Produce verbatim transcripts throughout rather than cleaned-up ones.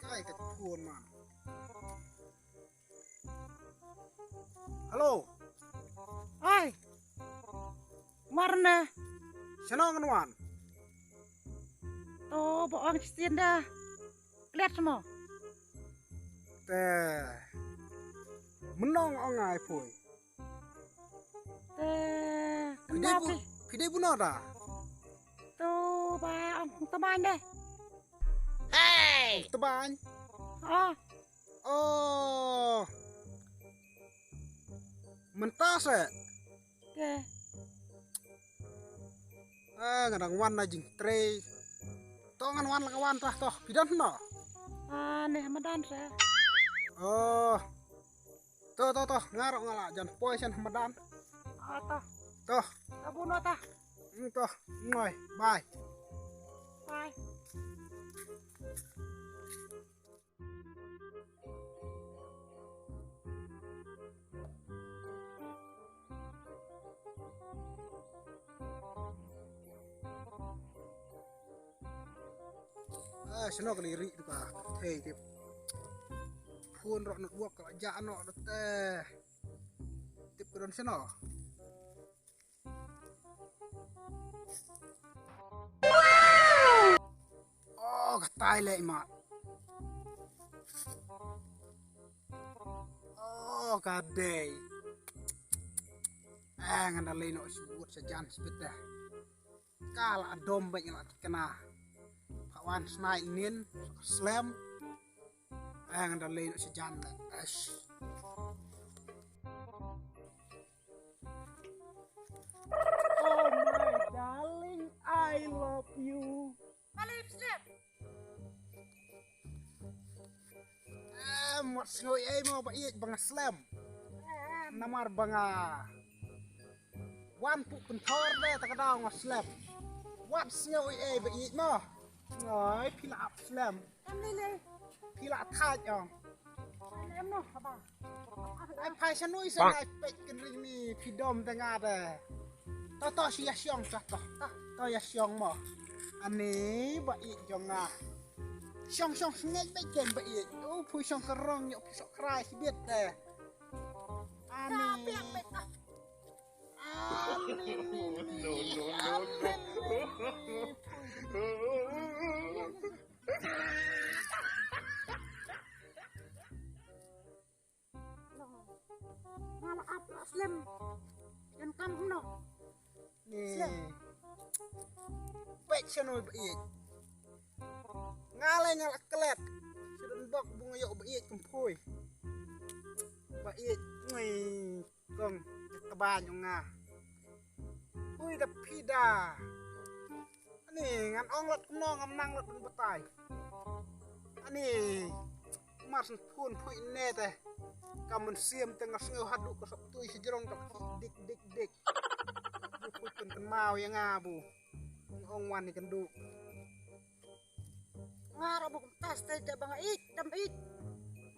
Kai ka phone man. Hello. Ai. Marne. Shano ngan wan. To ba ong sien da. Klet mo. Te. Menong ong ai pui. Te. Pidai bu, pidai bu no da. To ba ong teman deh. Hey. Teman. Ah. Oh. Mentas eh. Te. Ah, ngan dang wan na jingtrei. To ngan wan la ka wan tah to. Phi don no? Ah, ne madan sa. Oh. To to to, nga ruh nga la jan poi shen madan. Ah, to. To. To buno tah. Hmm, to. Ngoi. Bye. Bye. Ah, shano ka dei ri tu ka. Hei, tip. Phone ruh network ka la jah noh te. Tip ka don shano. Oh, ka tai leh ma. Oh, ka dei. Eh, ngan da lei noh shu wut sa jan sbit dah. Ka la dom bad ngan la kena. Pha wan snai nin, slem. Eh, ngan da lei noh sha jan na. Ash. Oh my darling, I love you. Paling slem. Eh, mot sngew ei mo ba ïeit ba nga slem. Namar ba nga wan pu kynthor de ta ka daw nga slem. Wat sngew ei ei ba ïeit mo. Oi, phi la ap slem. Em ni le. Phi la thaj ong. Em no haba. Ai phai sha nui sa nai pek kynring ni phi dom te nga de. To to shi ya shiong sa to. To to ya shiong mo. Ani ba ïeit jong nga. Shiong shiong sngew ba ken ba ïeit. Oh phui shiong ka rong yo phi sok krai shi biet de. Ani. No, no, no, no. Nga la ap la slem. Jan kam hno. Ni. Slem. Pek sha nui ba ïeit. Nga la nga la klet. Sha don bok bu nga ïoh ba ïeit kum phui. Ba ïeit ngi. Kong, ka ba nyong nga. Hui da phi da. Ani ngan ong lat kumno ngam nang lat ban batai. Ani mar sngewthuh phui ne te. Ka mynsiem te nga sngew haduh ka sap tui shi jrong ka dik dik dik. Bu phui kan kan mau ïa nga bu. Nga ong wan ni kan du. Nga ruh ba kumtas te da ba nga ïeit dam ïeit.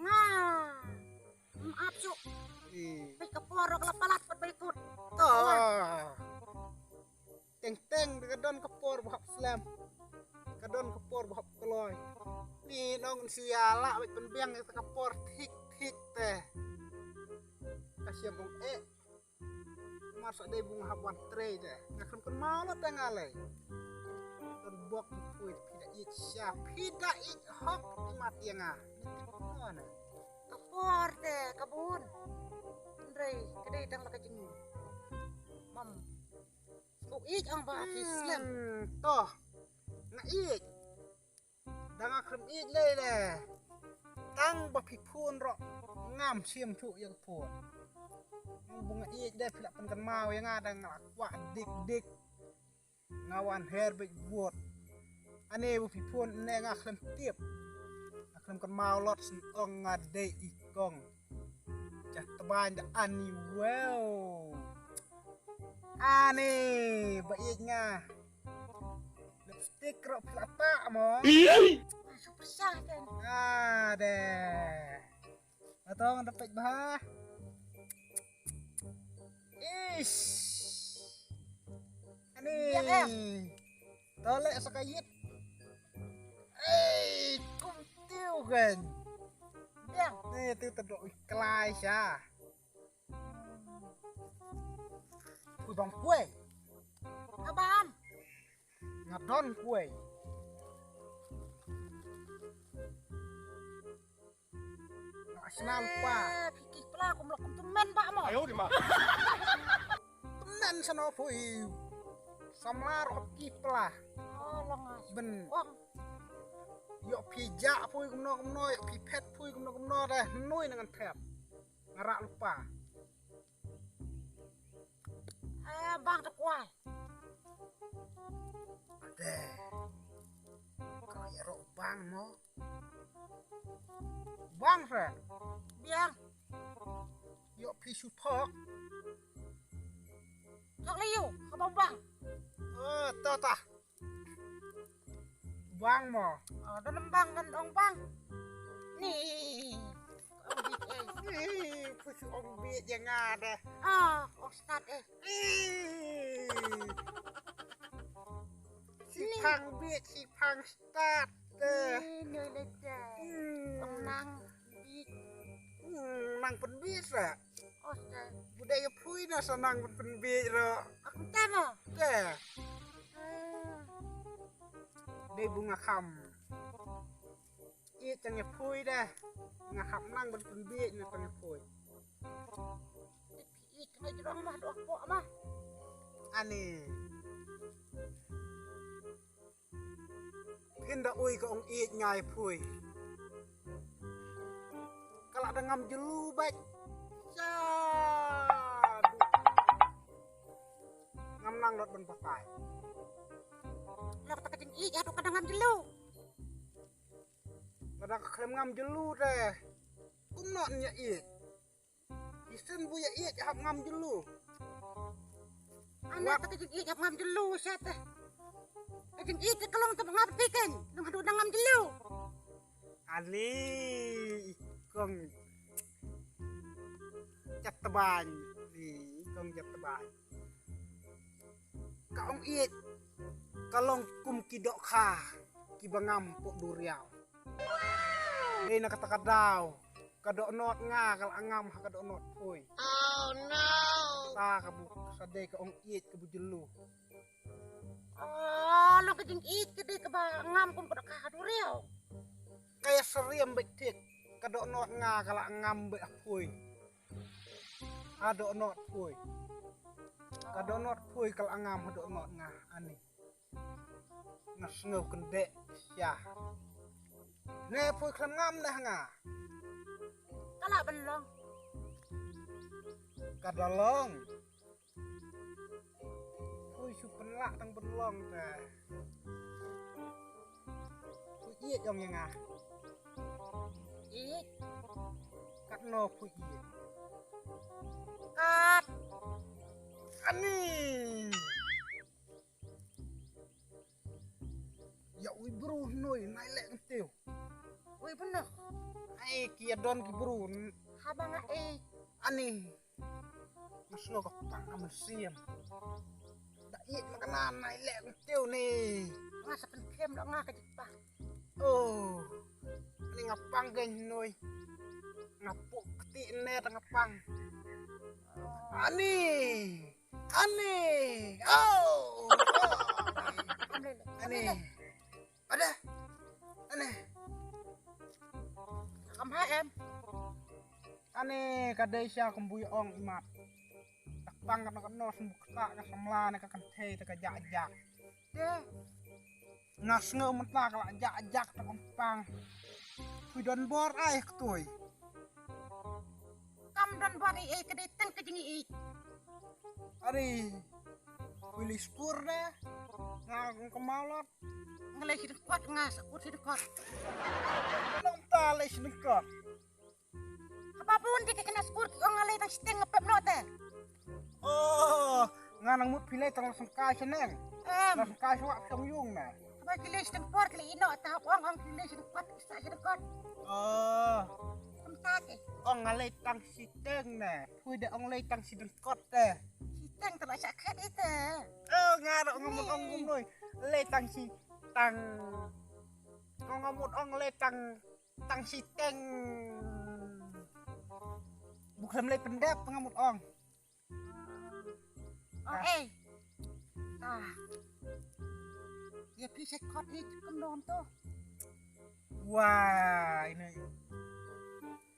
Nga. Ap suk. Peit ka por ka la palat pat ba ikut. To. Teng teng ka don ka por ba hap slem. Ka don ka por ba hap kloi. Ni nong si ïa la bad pynbiang ka por thik thik te. Ka siam ong eh. Mar sa dei bu nga hap wan trei de. Nga khlem kynmaw la te nga lei. Don bok bu pui phi da ïeit sha phi da ïeit hok i mat ïa nga. Ni tip kumno ne. Ka por te ka bun. Hynrei ka dei tang la ka jingmut. Mam. Sngewbha ïeit ang ba phi slem. To. Nga ïeit. Da nga khlem ïeit lei le. Tang ba phi phone ruh ngam shim thuh ïa ka phone. Nang bu nga ïeit de phi lah pynkynmaw ïa nga da nga lah kwah dik dik. Nga wan her beit wot. Ane ba phi phone ne nga khlem tip. Nga khlem kynmaw lot shen ong nga dei i kong. Jah tbaiñ da ani wow. Ani ba ïeit nga. Lipstick ruh phi la tah mo. Super sha kan. Ade. Atong da peit bha. Ish. Ani. Ïa em. To leh sa ka ïit. Ei, kum tiew kein. Biang. Ni tu tadok i klai sha. Pui bang kuai. Abam. Nga don kuai. Nga snal pa. Eh, phi ki pla kum lok kum tu men ba mo. Ayo di ma. Men sano pui. Samlar op ki pla. Oh, long as. Ben. Ong. Yo phi ja pui kumno kumno, yo phi phet pui kumno kumno deh. Nui nangan phet. Nga rak lupa. Eh, bang te kuai. Ade. Ka ïa rok bang mo. Bang se. Biang. Yo phi su thok. Thok le yu, ka bang bang. Eh, ta ta. Bang mo. Oh, dalam bang kan ong bang. Ni. Ong bit eh. Ni, pus ong bit ya nga deh. Ah, ong start eh. Ni. Si pang bit, si pang start deh. Ni, ni le deh. Hmm. Ong nang bit. Hmm, nang pynbit sa. Oh, deh. Budai ya phui na sa nang pynbit ro. Aku tama. Deh. Ah. Dei bu nga kham. Ïeit tang ïa phui deh. Nga hap nang ban pynbieit na tang ïa phui. Ïeit tang ïa jrong mah, doh poh mah. Ani. Phin da ui ka ong ïeit nga ïa phui. Ka la da ngam jylliew bad. Sha. Ngam nang lut ban batai. Lok ta ka jingïeit haduh ka da ngam jylliew. Lada ka khlem ngam jylliew te. Kumno ïa ïeit. Ïa shen bu ïa ïeit hap ngam jylliew. Ana ta ka jingïeit hap ngam jylliew sha te. Ka jingïeit te ka long te ba ngam pyntikeng. Nang haduh da ngam jylliew. Ali i kong jatbaiñ, i kong jatbaiñ. Ka ong ïeit ka long kum ki dohkha kiba ngam poh duriaw. Dei na kata ka daw ka dohnud nga ka la ngam ha ka dohnud phui. Oh no. Ta ka bu sa dei ka ong ïeit ka bu jylliew. Oh, long ka jingïeit ka dei kaba ngam kum ka dohkha ha duriaw. Ka ïa syriem beit thik ka dohnud nga ka la ngam beit ha phui. Ha dohnud phui. Ka dohnud phui ka la ngam ha dohnud nga ani. Nga sngew kyndit sha. Ne phui khlem ngam ne ha nga. Ka lah ban long. Ka da long. Phui shu pynlah tang ban long te. Phui ïeit ong ïa nga. Ïeit. Katno phui ïeit. Kat. Ani. Ïa ui bru hnoi nai leh kyntiew. Ui bru. Ai ki ïa don ki bru. Haba nga ei. Ani. Nga sngew ka pang ka mynsiem. Da ïeit ma ka nan nai leh kyntiew ni. Nga sa pynkem da nga ka jingpang. Oh. Ani nga pang kein hnoi. Nga puk kti ne ta nga pang. Ani. Ani. Oh. Ani. Ada. Ani. Kam ha em. Ani ka dei sha kumbu ong imat. Tak pang ka no ka no sum ka ka samla ne ka kan thei ta ka jak jak. Te. Nga sngew mynta ka la jak jak ta kam pang. Pui don bor ai ktui. Kam don bor ei ei ka dei tang ka jingïeit. Ari. Pui li skur de. Nga ka mau lot. Nga lei shi dengkot nga sa kut shi dengkot. Nong ta lei shi dengkot. Haba bun te ki kena skur ki ong nga lei tang shiteng nga pep noh te. Oh, nga nang mut phi lei tang la sengkai shaneng. Em. La sengkai shwa phi ong yung na. Haba ki lei shiteng por ki lei ino ta ong ong ki lei shiteng kot ki sa shiteng kot. Oh. Kumta ki. Ong nga lei tang shiteng na. Phui de ong lei tang shiteng kot te. Shiteng te la sha khet ite. Oh, nga da ong ngam ong ngam noi. Lei tang shi tang. Nga mut ong lei tang, tang shiteng. Buk lem lei pyndep nga mut ong. Oh, eh. Ah. Ïa phi sa khot hi kum don to. Wah, ine.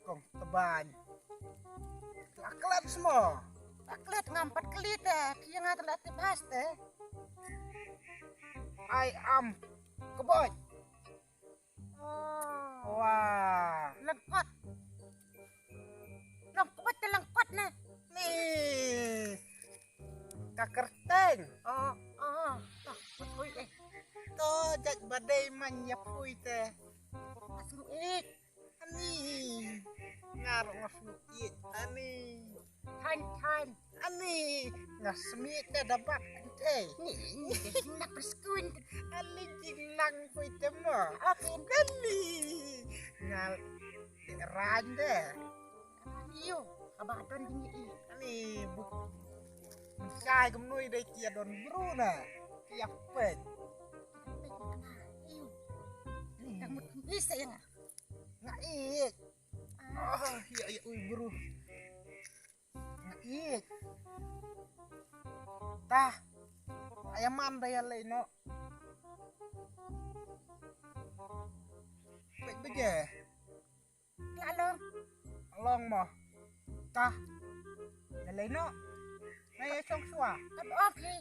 Kong tebang. Aklet semua. Aklet ngam pat kli te, phi nga te la te bas te. I am keboj. Oh. Wah. Lengkot. Lengkot te lengkot ne. Ni. Ka kerteng. Oh, oh. Tah, put hui eh. To jat badai man ya pui te. Asru ik. Ani. Ngar ngasru ik. Ani. Than, than. Ani, nga smiet da dabat ente. Ni, ni, ni, nak perskun. Ani jinglang pui te mo. Apin. Ani. Nga rande. Iyo, aba don jing i. Ani, buk. Sai kumnoi dei kia don bru na. Kia pek. Iyo. Kamu bisa ya nga? Nga ik. Ah, ya, ya, ui bru. Nga ik. Tah. Aya man da ya lei no. Pek beje. Lalo. Long mo. Tah. Ya lei no. Nga ya song sua. Tab oke.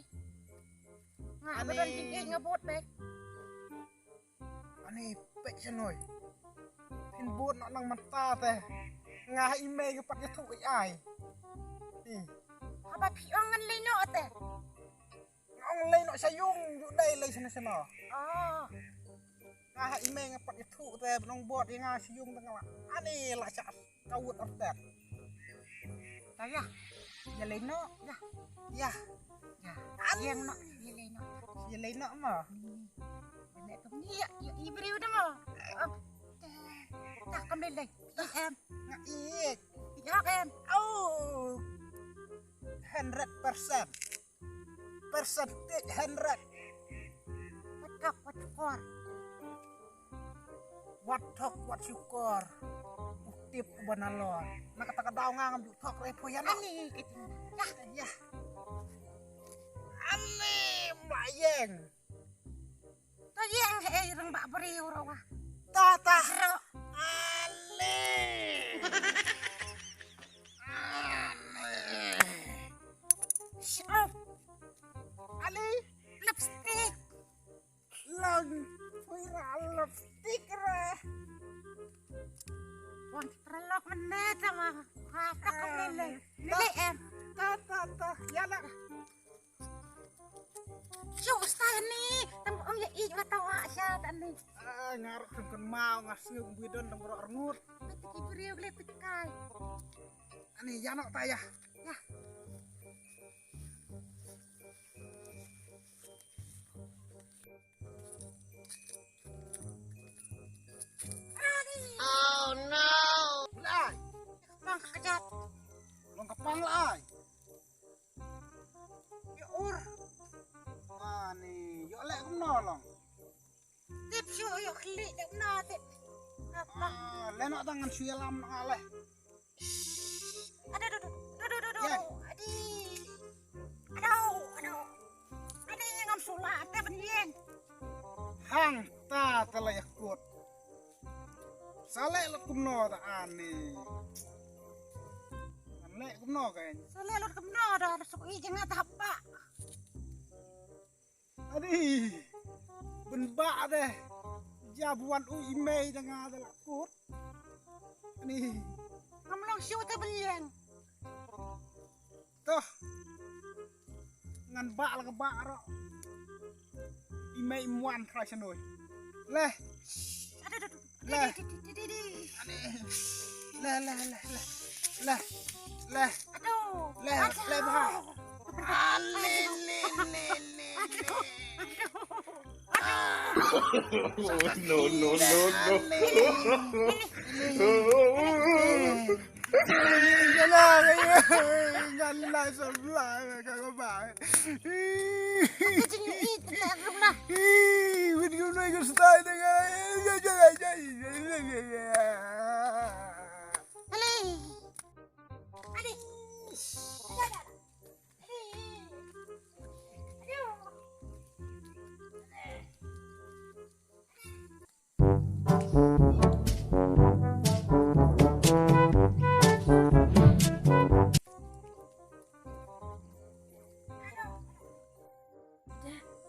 Nga Ani. Beran jing ik nga bot bek. Ani pek shanoi. Phin bot nok nang mata te. Nga ha email ka pat ka thu ai ai. Ni. Haba phi ong ngan lei nok te. Nga ong lei nok sha yung ju dei lei shano shano. Oh. Nga ha email ka pat ka thu te nong bot ïa nga sha yung te nga la. Ani la sha. Kawut orter. Ta ya. Ya lei nok. Ya. Ya. Ya. Yang nok. Ya lei nok. Ya lei nok mo. Ni. Ni kam ni ya. Ya i briew da mo. Am. Ta kam lei lei. I em. Nga ik. Ya em. Oh. Hundred percent. Percentage hundred. Wat kap wat kor. Wat thok wat shukor. U tip u ba nalor. Na kata ka daw nga ngam ju thok re pho ïa no. Ani kiti. Yah. Yah. Ani mba ïeng. To ïeng he ei rang ba briew ro wa. Ta ta. Ro. Ani. Ani. Shh, oh. Ani. Lipstick. Lang, pura lipstick ra. Wan, terlok menit sama. Apa kau lele? Lele em. Ta ta ta. Ya lah. Shu style ni. Tam ong ya ik mata wa sha tani. Ah, ngarok sengken mau ngasih bidon tang rok rengut. Tiki beriu le tikai. Ani ya nok ta ya. Ya. Oh no. Lai. Pang kejap. Long kepang lai. Ya ur. Ani, yo lek kumno long. Tip shu yo klik dek na tip. Apa? Ah, le nok tangan shu ya lam nok ale. Aduh, aduh, aduh, aduh, aduh, aduh, aduh, aduh, aduh, aduh, aduh, ngam sula te ban ïeng. Hang ta te la yakut. Sa leh lut kumno ta ani. Sa leh kumno kan. Sa leh lut kumno ta, suk i jeng ta hapa. Adi. Ban ba de. Jab wan u i mei da nga da la kut. Ani. Ngam long shu te ban ïeng. Toh. Ngan ba la ka ba ro. I mei im wan tra shanoi. Leh. Aduh, aduh, aduh. Leh. Leh, leh, leh, leh. Leh. Leh. Aduh. Leh, leh, bah. Ale, le, le, le. Aduh, aduh. No, no, no, no. Ale. Yalah, yalah, sebelah, kau bah. Aku cakap, "Ih, tenang, tenang."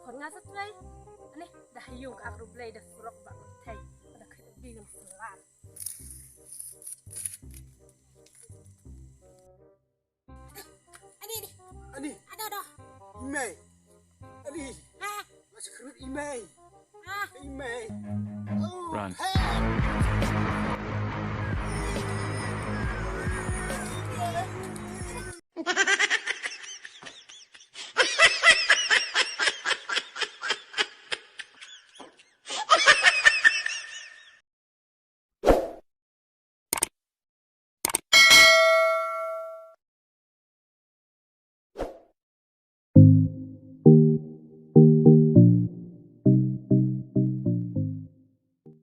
Khon nga sa trei. Ani dah yung ka ak rublei dah surok ba thei. Dah kena bingung selat. Ani, ani. Ani. Ada dah. Imei. Ani. Ha. Masih kerut imei. Ha. Imei. Oh. Run. Hey.